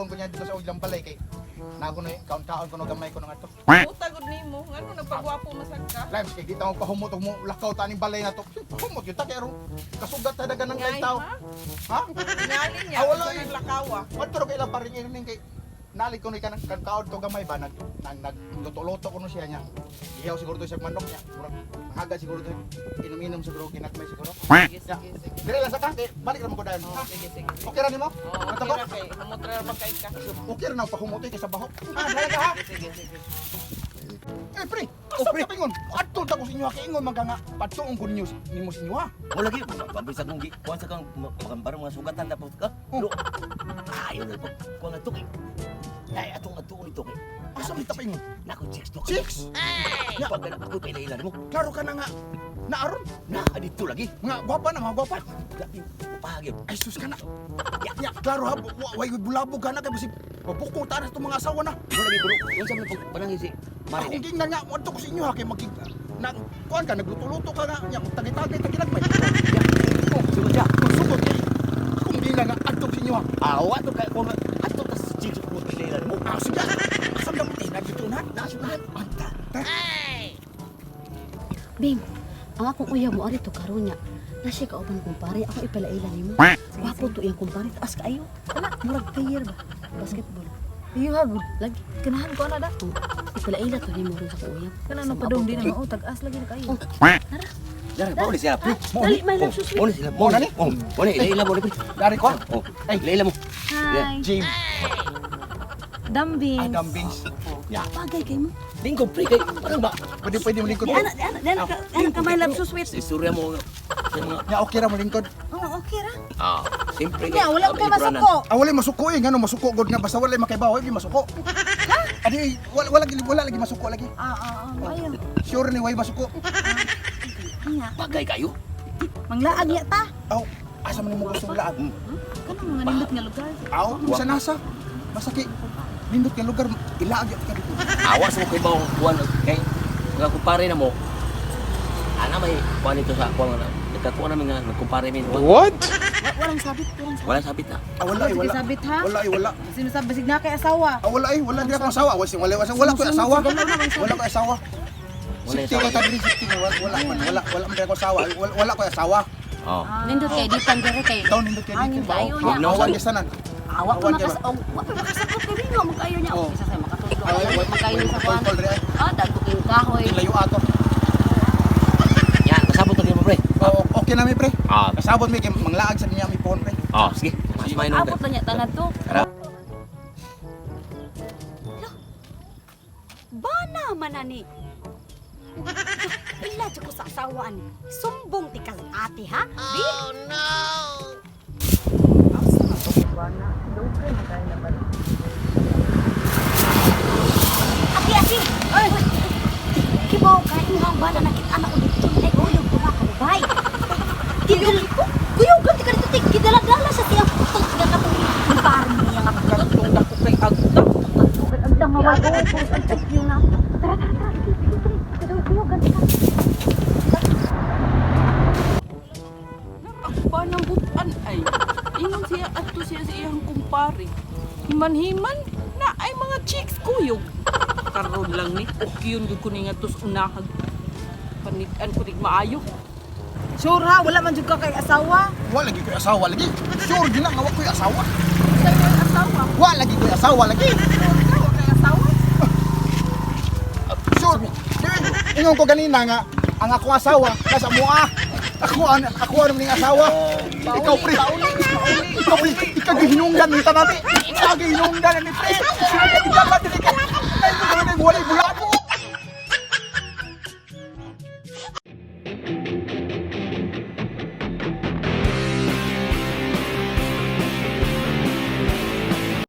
Tawgon ko niya dito sa ilang balay kay na ako na kaon-kaon ko no gamay ko no ato. Puta gud nimo, ngano nagpagwapo masag ka? Limes kay kita mo pahumot og mo lakaw ta ning balay na to. Pahumot gyud ta kay aron kasugat ta dagan ng Ngay, tao. ha? Ha? Tingali niya, Ah, wala sa eh. naglakawa. Wadto ra kay ilang paring ining kay nalig ko ni kanang kaon to gamay ba nag nag nagluto-luto ko no siya niya. Ihaw siguro to siya manok niya. Murag mahaga siguro to inom-inom siguro kinagmay siguro. Sige, sige, sige. Dire lang sa ka, kay balik ra man ko dayon. Oh, Ha? sige, sige. Okay ra nimo? Oh, Ato okay ko? ra kay humot ra ba kay ka? Okay ra na pahumotoy kay sa baho. Ah, dala ka ha. Sige, sige, sige. Eh pre, asa Oh, pre. ka pingon? Adto ta ko sa inyo ha, kay ingon man ka nga padtuon ko ninyo nimo sa inyo ha. Wala gyud. Pambisa kong kuan sa kang makambarang mga sugatan tapos ka. Oh. Lo. Ayaw na po. Kuan nga kay. Ay atong atuon ito kay. Asa man ta pingon? Nako chicks to. Chicks. Ay! Pag ako kay ila mo. Klaro ka na nga. Naaron, Na dito lagi. mga gwapa na mga gwapa. Grabe, pagyo. Ay sus ka na. Ya, ya, klaro ha, way bulabog ka na kay basig mabuko ta na itong mga asawa na. Wala lagi pero unsa man pag pananghi si Mari. Akong gingnan nga, wadto ko sa inyo ha, kay magig na kuan ka nagluto-luto ka nga, nya tagi-tagi ta ginagmay. Oh, Sugod siya. sugod kay. Akong gingnan nga adto ko sa inyo ha. Awa to kay kuan ato tas chicks ko kay ila mo. Ah, sige. Asam na puti na dito na. Nasunahan. Anta. Tara. Bim, ang akong uyab mo ari to karon niya. Na siya kauban kumpare, ako ipalaila nimo. Gwapo to iyang kumpare, taas kaayo. Wala, murag player ba? Basketball. Iyo ha, gud. Lagi. Ganahan ko ana da. Oh, ipalaila to nimo ron sa akong uyab. Kana no padung di na mao tag-as lagi na kayo. Oh, tara. Dara pa sila pre. Dali, my love, so sweet. Mo ni sila. Mo na ni? Oh, mo ni ila mo ni pre. Dari ko. Oh, ay ila mo. Hi. Jim, Dambing. Adam Bings. Ya. Bagay kay mo. Lingkod pre kay parang ba. Pwede pwede mo lingkod. Di ana, di ana, di ana, ka- ana ka my love, so sweet. Istorya mo sa mga Nya okay ra mo lingkod. Oh, okay ra. ah, siyempre Nya wala ko masuko. Ah, wala masuko eh, ngano masuko gud nga basta wala makaibaw, ay masuko. Adi wala wala lagi wala lagi masuko lagi. Ah, ah, ah. Ayo. Sure ni way masuko. Nya. Bagay kayo. Manglaag ya ta. Aw, asa man mo gustong laag? Kanang mga nindot nga lugar. Aw, sa nasa. Basta kay nindot kay lugar ilaag gyud ka dito. Awa sa mo kay bawang kuan kay mga kumpare na mo. Ana may kuan ito sa kuan na nagkakuan namin nga nagkumpare min. What? Walang sabit, walang sabit. Walang sabit na. Ah, wala eh, Sige wala. sabit ha. Wala eh, wala. Sino sabi basig na kay asawa? Ah, wala eh, wala di ako asawa. Wala wala wala, wala ko asawa. Wala ko asawa. Wala Safety ko tabi safety wala wala man wala wala man ko asawa. Wala wala ko asawa. Oh. Nindot kay ditan dere kay. Taon nindot kay Hangin dito. kaayo niya. No, Awan kay sanan. Awa ko Awan kay makas og wa pa makasakot kay Bino, magkaayo niya. Oh. Isa sa makatulog. Ay, Ay, magkainin sa kuan. Tol, re. Ah, dagko kayong kahoy. Layo ato. Yan, kasabot na mo pre. Oh, okay na mi pre. Ah, Kasabot mi kay manglaag sa niya mi phone pre. oh, sige. Mas may nung. Abot na niya tanad to. Tara. Bana man ani. Ila jud ko sa asawa ani. Sumbong ti kang ate ha? Di? Asa man to bana? Dugay man kay na balik. Aki aki. Ay. Kibaw ka imong bana nakita na ko dito ay uyog ko ka bay. Kiyog ko. Kuyog ka dito ti gidala-dala sa siyang putot nga katong parang niya nga Katong dako kay agta. Ang tanga wa ko ang tagyo na. Tara tara tara. Kuyog ka. Ako ba ng butan ay? Ingon siya adto siya sa iyang kumpare. Himan-himan na ay mga chicks kuyog. Karon lang ni okyon gyud ko ni nga tos unahag. Panitan ko nig maayo. Sure ha, wala man jud ka kay asawa. Wala lagi ko asawa lagi. Sure gyud na nga wa ko'y asawa. Sa iyang asawa. Wa lagi ko'y asawa lagi. Sure ka wa kay asawa? Sure. Di, ingon ko ganina nga ang akong asawa nasa mua. Ako an ako ano ning asawa. Ikaw pre. Ikaw pre, ikaw gihinungdan ni tanati. Ikaw gihinungdan ni pre. Sino ka dapat dili ka. Ay ko ganun wala